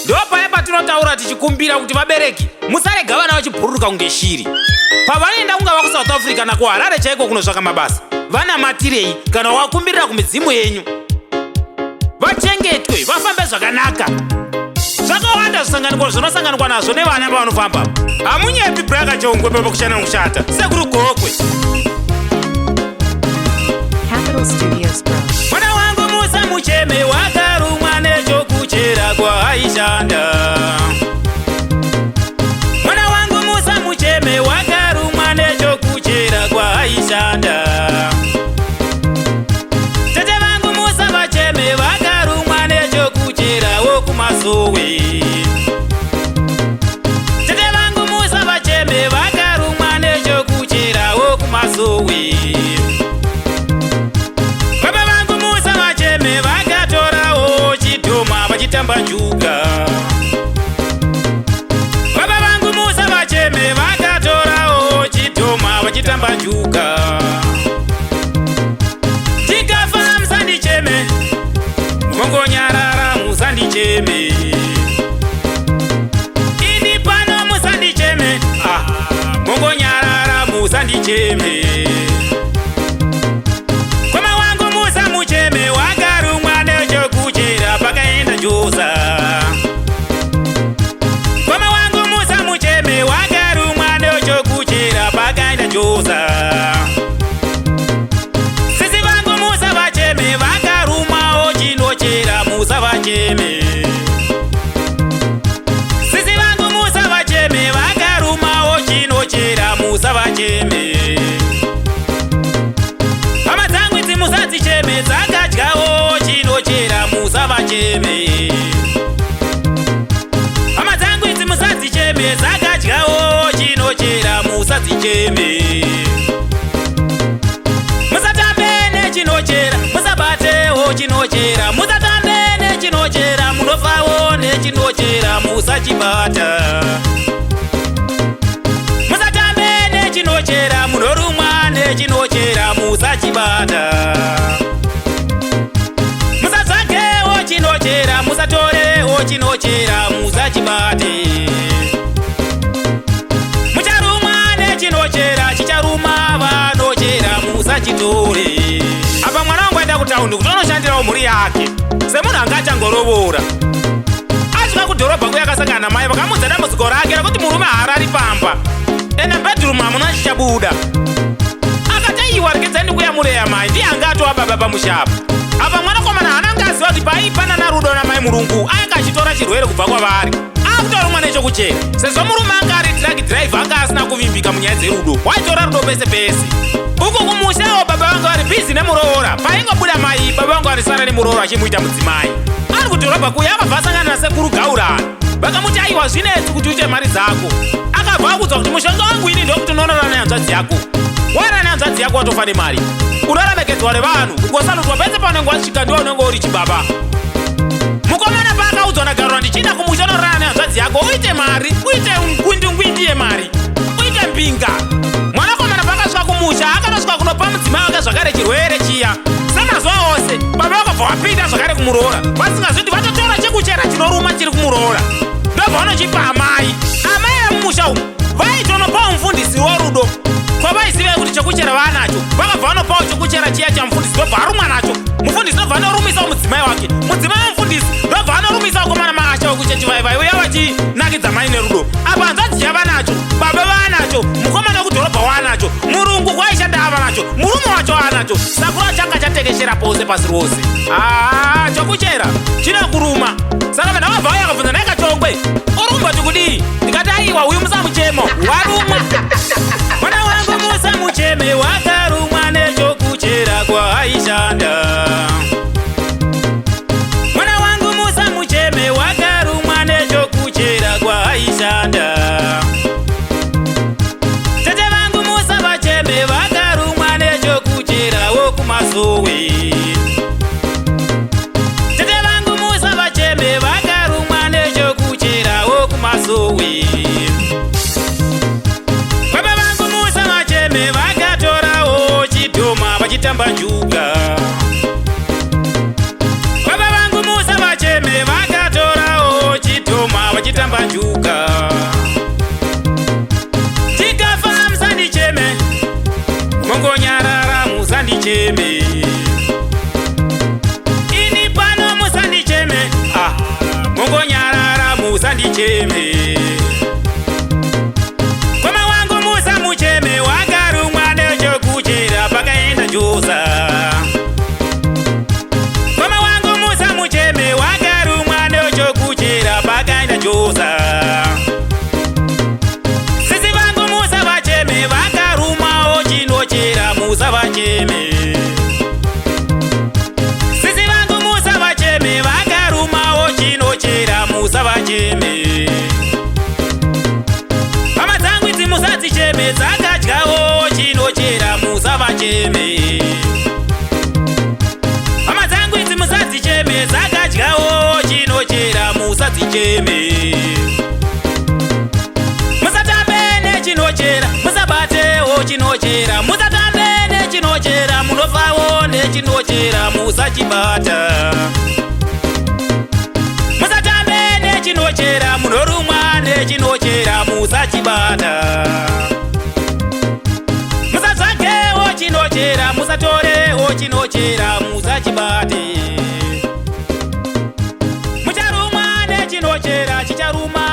Ndopaya patinotaura tichikumbira kuti vabereki musarega vana vachibhururuka kunge shiri. Pavanoenda kungava kuSouth Africa kana kuHarare chaiko kunotsvaka mabasa, vanamatirei kana wakumbirira kumidzimu yenyu. Vachengetwe, vafambe zvakanaka. Zvakawanda zvisanganikwa zvinosanganikwa nazvo nevana pavanofamba. Hamunyepi braka chongwe pakushanda nekushata. Sekuru Gokwe. Capital Studios Pro. Mwana wangu Musa mucheme wakarumwa nechokuchera kwaaishanda. Mwana wangu Musa mucheme wakarumwa nechokuchera kwaaishanda. Tete vangu Musa vacheme vakarumwa nechokucherawo kumasowe. Tete vangu Musa vacheme vakarumwa nechokucherawo kumasowe. Baba vangu Musa vacheme vakatorawo chidhoma vachitamba njuga. Baba vangu Musa vacheme vakatorawo chidhoma vachitamba njuga. Ndikafa musandicheme, mungonyarara musandicheme. Ini pano musandicheme, ah, mungonyarara musandicheme. Koma wangu Musa mucheme wakarumwa nechokuchera pakaenda njoza. Koma wangu Musa mucheme wakarumwa nechokuchera pakaenda njoza. Sisi vangu Musa vacheme vakarumwawo chinochera Musa vacheme. Sisi vangu Musa vacheme vakarumawo chinochera Musa vacheme. Hama dzangu idzi musadzicheme dzakadyawo chinochera Musa vacheme. Hama dzangu idzi musadzicheme dzakadyawo chinochera musadzicheme. Musatambe nechinochera, musabatewo chinochera, musatambe nechinochera, munofawo nechinochera, musachibata. Musatambe nechinochera, munorumwa nechinochera, musachibata. Musatsvagewo chinochera, musatorewo chinochera, musachibate. Mucharumwa nechinochera, chicharuma vanochera, musachitore. Apa mwana wangu aenda kutaundi kuti anoshandirawo mhuri yake semunhu anga achangorovora. Asvika kudhorobha kuya akasangana namai vakamuudza dambudziko rake rekuti murume haarari pamba, ende bedroom hamuna chichabuda. Akati aiwa, regedzai ndikuyamureya mai, ndiye anga atova baba pamusha apa. Apa mwanakomana haana anga aziva kuti paaipanana rudo namai murungu anga achitora chirwere kubva kwavari, akutorumwa nechokuchera. Sezvo murume anga ari truck driver anga asina kuvimbika munyaya dzerudo, waitora rudo pese pese. Uku kumushawo baba vanga vari busy nemuroora. Paingobuda mai, baba vanga varisara nemuroora achimuita mudzimai. Ari kudhorobha kuya akabva asangana nasekuru Gaurani, vakamuti aiwa, zvinetsi kuti uite mari dzako. Akabva akudzwa kuti mushonga wangu ini ndokuti unonorara nehanzvadzi yako. Warara nehanzvadzi yako watofa nemari, unoremekedzwa nevanhu, ugosalutwa pese paunenge wasvika, ndiwe unenge uri chibaba. Mukomana paakaudzwa naGarura, ndichienda kumusha unorara nehanzvadzi yako uite mari, uite ngwindi yemari, uite mbinga. Mwanakomana paakasvika kumusha akanosvika kunopa mudzimai wake zvakare chirwere chiya semazuva ose. Baba vakabva vapinda zvakare kumuroora vasingazivi kuti vatotora chekuchera chinoruma chiri kumuroora, ndobva vanochipa amai. Amai vemumusha umu vaitonopawo mufundisi worudo kwavaiziva kuti chekuchera vaanacho. Vakabva vanopawo chekuchera chiya chamufundisi, ndobva arumwa nacho. Mufundisi ndobva anorumisawo mudzimai wake. Mudzimai wamufundisi ndobva anorumisawo komana maasha wekuchechi vai vaiuya vachinakidza mai nerudo. Apa hanzvadzi yava nacho, baba vaanacho, mukomana wekudhorobha waanacho, murungu kwaishanda ava nacho, murume wacho aanacho. Sakura changa chatekeshera pose pasi rose. Haa, chokuchera chinokuruma. Saka vanhu vakabva vauya vakabvunza, "Nhai Kachongwe, uri kumboti kudii?" Ndikati, "Aiwa, uyu musamuchemo warumwa." Mwana wangu Musa mucheme wakarumwa nechokuchera kwaaishanda. Mwana wangu Musa mucheme wakarumwa nechokuchera kwaaishanda. Tete vangu Musa vacheme vakarumwa nechokucherawo kumasowe. Tete vangu Musa vacheme vakarumwa nechokucherawo kumasowe. Baba vangu Musa vacheme vakatorawo Musamucheme mukoma wangu, musamucheme, wakarumwa nechokuchera pakaenda njuza. Mukoma wangu, musamucheme, wakarumwa nechokuchera pakaenda njuza. Sisi vangu, musavacheme, vakarumawo chinochera, musavacheme. Sisi vangu, musavacheme, vakarumawo chinochera, musavacheme. Hama dzangu idzi musadzicheme, dzakadyawo chinochera, musavacheme. Hama dzangu idzi musadzicheme, dzakadyawo chinochera, musadzicheme. Musatambe nechinochera, musabatewo chinochera, musatambe nechinochera, munofawo nechinochera, musachibata. Musatambe nechinochera, munorumwa nechinochera, musachibata. Musatsvagewo chinochera, musatorewo chinochera, musachibate. Mucharumwa nechinochera, chicharuma.